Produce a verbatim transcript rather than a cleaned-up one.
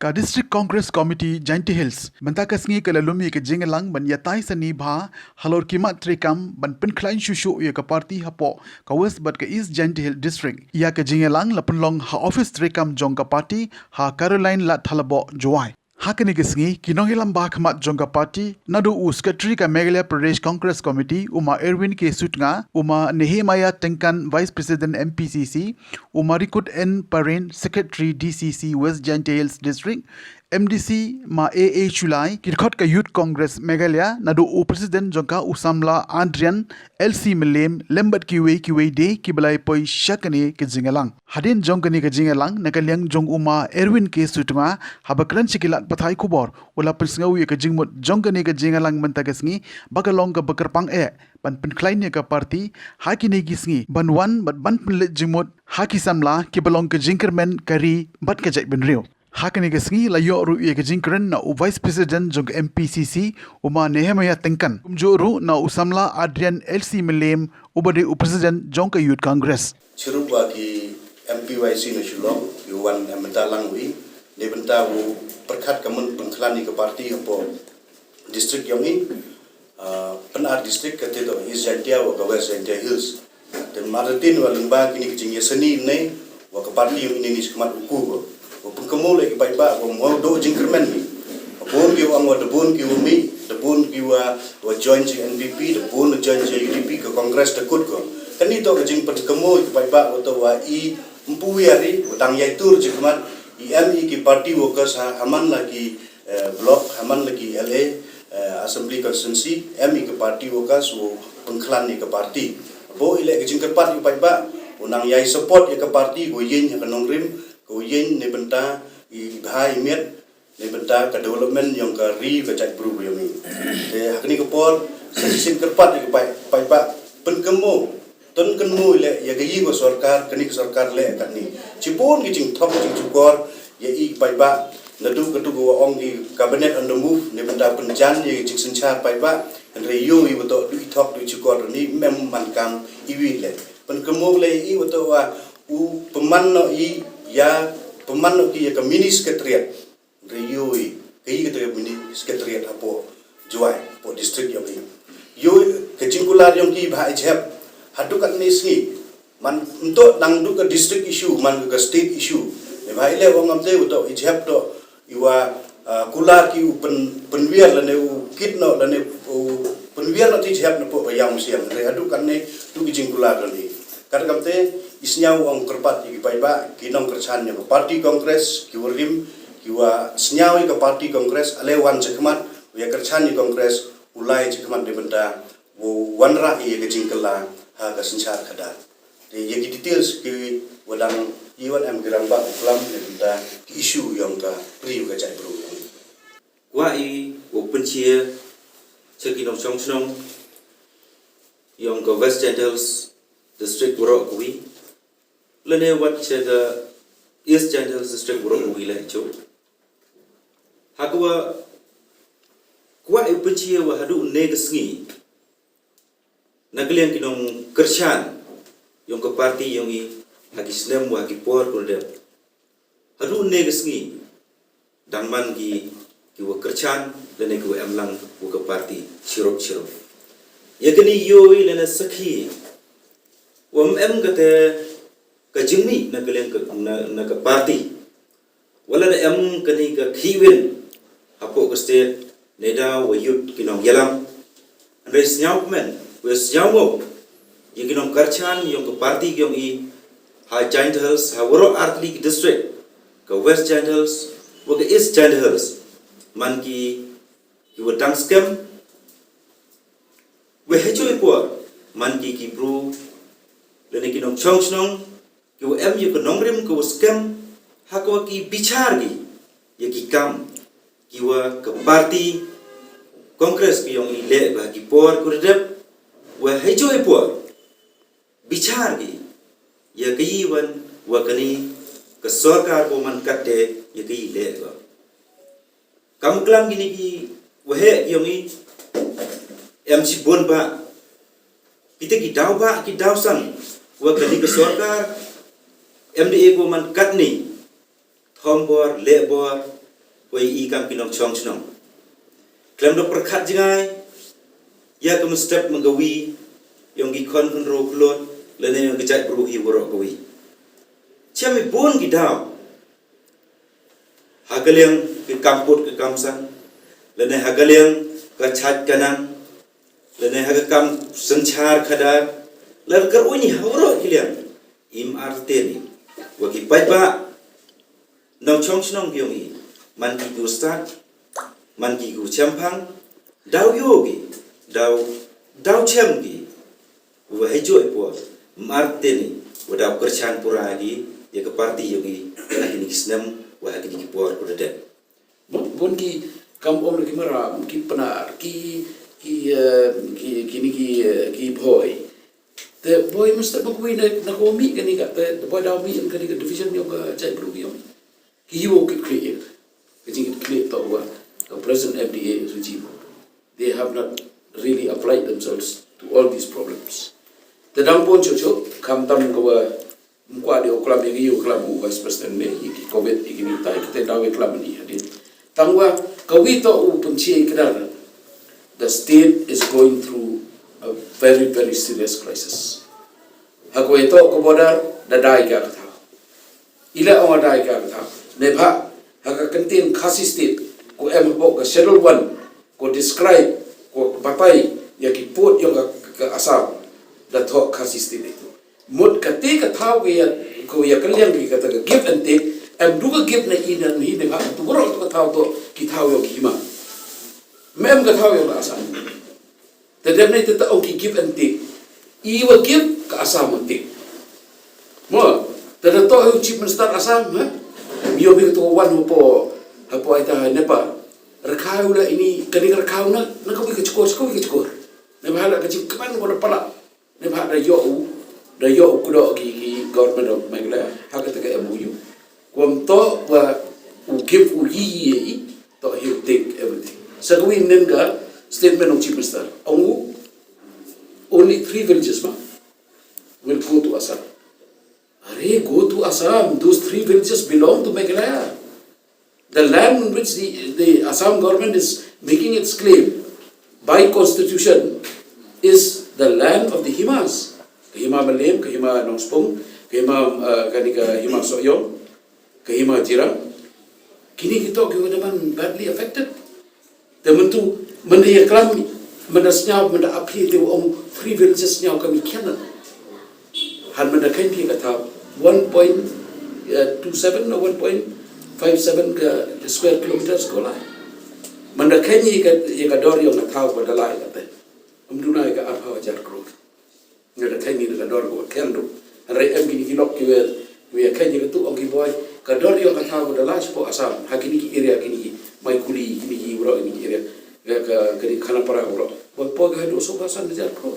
Ka District Congress Committee Jaintia Hills mynta ka sngi ka la lum ïa ka jingïalang ban ïatai sani bha halor ki mat treikam ban pynkhlaiñ shuh shuh ïa ka party hapoh ka West bad ka East Jaintia Hills District. Ïa ka jingïalang la pynlong ha office treikam jong ka party ha Caroline Lad Thalaboh, Jowai. Ha kane ka sngi ki nongïalam ba khmat jong ka party naduh u Secretary ka Meghalaya Pradesh Congress Committee u ma Erwin K Sutnga, u ma Nehemiah Tengkan, Vice President M P C C, u ma Rikut N Paren, Secretary D C C West Jaintia Hills District, M D C ma A A Shullai, ki dkhot ka Youth Congress Meghalaya naduh u President jong ka u samla Adrian L C Mylliem lem bad kiwei kiwei de kiba la ïa poi sha kane ka jingïalang. Hadien jong kane ka jingïalang na ka liang jong u ma Erwin K Sutnga, haba kren sha ki lad pathai khubor u la pynsngew ïa ka jingmut jong kane ka jingïalang mynta ka sngi ba ka long kaba kyrpang eh ban pynkhlaiñ ïa ka party ha kine ki sngi ban wan bad ban pynleit jingmut ha ki samla kiba long ka jingkyrmen ka ri bad ka jaitbynriew. Ha kane ka sngi la ïoh ruh ïa ka jingkren na u Vice President jong ka M P C C u ma Nehemiah Tengkan, kumjuh ruh na u samla Adrian L C Mylliem uba dei u President jong ka Youth Congress. Chirup wa ki M P Y C na Shillong, ïa wan em bynta lang wi, ne bynta u pyrkhat ka mon pynkhlaiñ ïa ka party hapoh district yong i, ah, pynat district ka te to East Jaintia wa ka West Jaintia Hills. Te mar tin wa lyngba kini ki jingïasani ne wa ka party yong i ne ni khmat u ku ko. Wa pynkynmaw leh ki paidbah wa mo do jingkyrmen ni. Bun ki wa wa da bun ki wa mi, da bun ki wa wa join ji N P P, da bun join ji U D P ka Congress da kut ko. Kani to ka jingpynkynmaw ki paidbah wa to wa i mpu wi ari, wa tang ïai tur jingkyrmen, i em i ki party workers ha, ha man la ki eh, block, ha man la ki L A, eh, assembly constituency, em i ka party workers u pynkhlaiñ ïa ka party. Bo i leh ka jingkyrpad ïa u paidbah u nang ïai support ïa ka party, ko ïeng ha ka nongrim, ko ïeng ne bynta i bha i miat, ne bynta ka development yong ka ri ka jaitbru yong i. Te ha kani ka por sa shisien kyrpad ïa ka pai-, paidbah pynkynmaw, pynkynmaw leh ïa ka ïing ka sorkar, kani ka sorkar leh katni. Chibun ki jingthok jingchukor ïa i paidbah, naduh katu ka wa ong ki cabinet on the move, ne bynta pynjan ïa ki jingsynshar paidbah, hynrei ïoh i wa to du i thok du i chukor ni mem man kam i wi leh. Pynkynmaw leh i wa to wa u pynman noh i ïa, pynman noh ki ïa ka mini secretariat. Re ïoh i, ka i kata ka mini secretariat hapoh Jowai, hapoh district yong i. Ïoh i ka jingkular yong ki bha i jhep, haduh katne sngi. Man nto nang duh ka district issue, man ka state issue. Ne bha i leh wa ngam te u to i jhep to, i wa, ah, kular ki u pyn-, pynwiar lane u kit noh lane u pynwiar noh ti jhep na poh ka ïam siang. Re haduh katne, duh ki jingkular lane. Kata kam te, i sngew ong kyrpad ïa ki paidbah, ki nongkyrchan ïa ka party Congress, ki wa rim, ki wa sngew ïa ka party Congress, ale wan jingkhmat, u ïa kyrchan ïa Congress, u lai jingkhmat ne bynta, u wanrah ïa ka jingkylla, ha ka synshar khadar. Te ïa ki details ki wa dang i wan em ki rangbah u klam ne bynta, ki issue yong ka, pri ka jaitbru. Kwah i, u pynshai, cha ki nongshong shnong, yong ka West Jaintia Hills District waroh kawi, lane wat cha ka East Jaintia Hills District waroh kawi leh chu. Ha ka wa, kwah i u pynshai wa haduh ne ka sngi. Na ka liang ki nongkyrchan, yong ka party yong i, ha ki snem wa ha ki por kordep. Haduh ne ka sngi, dang man ki, ki wa kyrchan, lane ki wa em lang, wa ka party, chirup chirup. Ïa kani ïoh i lane sakhi, wa em kata, ka jingmih na ka liang ka, na, na ka party. Wa lada em kani ka khihwin, hapoh ka state, neda wa yut ki nongïalam. Hynrei sngew kmen, wa sngew ngop, ïa ki nongkyrchan, yong ka party yong i, ha Jaintia Hills, ha waroh artylli ki district, ka West Jaintia Hills, wa ka East Jaintia Hills, man ki, ki wa dang skhem, wa ha chu i por, man ki ki bru, lane ki nongshong shnong, ki wa em ïa ka nongrim ka wa skhem, ha ka wa ki bichar ki, ïa ki kam, ki wa ka party, Congress ki yong i leh ba ki por kordep, wa ha chu i por, bichar ki, ïa ka i wan, wa kani, ka sorkar ko man kat te, ïa ka i leh ba. Kam klam kini ki, wa heh yong i, em chibun ba, kita ki daw ba, ki daw san, wa kani ka sorkar, M D A ko man katni, thombor, lebor, Wei i kam ki nongchong chnong. Khlem da pyrkhat jngai ïa ka mynstep mynkawi yong ki khon khynroo khulot lane yong ki jait bru hi waroh kawi. Chem i bun ki daw ha ka liang ka kam put ka kam san, lane ha ka liang ka chait ka nang, lane ha ka kam synshar khadar, lane ka ruh i ha waroh ki liang. Im arteni wa ki paidbah nongchong chnong ki yong i, man ki ku stad, man ki ku chemphang, daw ïoh ki, daw daw chem ki. Wa hei joi por marteni wa daw kyrchan pura ki ïa ka parti yong i ha kini ki snem wa ha kini ki por ku da dep. Bun ki kam om ki maram, ki pnar, ki ki eh, ki kini ki eh, ki bhoi. Te bhoi mynstep ba kui na na ko mi kani ka te bhoi daw mi kani ka division yong ka jait bru yong. Ki ïoh ki create ka jingkitkhlieh to wa ka present M D A regime. They have not really applied themselves to all these problems. Te dang bun chuchu kam tam ka wa mkwa de u klam ïa u klam u vice president ne ïa ki covid ïa ki ni tai kita daw ïa klam ni hadin. Tang wa ka wi to u pynchie kdar. The state is going through a very, very serious crisis. Ha ka wi to ka border da dai ka ka thaw. Ila ong dai ka ka thaw. Ne bha ha ka kyntin Khasi State ko em hapoh ka Schedule one ko describe ko batai ïa ki put ïong ka, ka Assam da thoh Khasi State itu. Mut kati ka thaw ka ïa ko ïa ka liang ki kata ka give and take em du ka give na i na hi ne bha tu borok tu ka thaw to ki thaw ïong ki hima. Mem ka thaw ïong ka Assam. Te dem ne te ta ong ki give and take. I wa give ka Assam wa take. Mo, te da to u chief minister Assam ha. Mi yo bi to wan ho po ha po ai ta Nepal. Rakha u la ini kani rakha u na na ka wi ka chkor ka wi ka chkor. Ne ba la ka ching kman ko la pala. Ne ba da yo u da yo u kudo ki ki government of Meghalaya ha ka ta ka M O U. Kwam to wa u give u yi yi yi to he will take everything. Sa ka wi nen ka statement of chief minister. Ong u only three villages ma will go to Assam. Are go to Assam. Those three villages belong to Meghalaya. The land on which the, the Assam government is making its claim by constitution is the land of the Himas. Ka Hima Malem, ka Hima Nongspung, ka Hima uh, kani ka Hima Soyong, ka Hima Jirang. Kini kito ki wada man badly affected. Te myntu mynda ïa klam mynda sñiaw mynda aphi te ong three villages sñiaw kami kiana. Han mynda kain phi ka thaw one point two seven na one point five seven ka square kilometers ko lai. Mynda kain ïa ka ïa ka dor ïong ka thaw ko da lai ka te. Ym duna ïa ka arphaw hajar crore. Nga da kain ïa ka dor ko ken do. Hynrei em kini ki lok ki wer wer kain ïa ka tu ong ki boi ka dor ïong ka thaw ko da lai spo Assam ha kini ki area kini ki mai kuli kini ki bro kini ki area ka ka kini Khanapara bro. Boi po ka hadu so ka san hajar crore.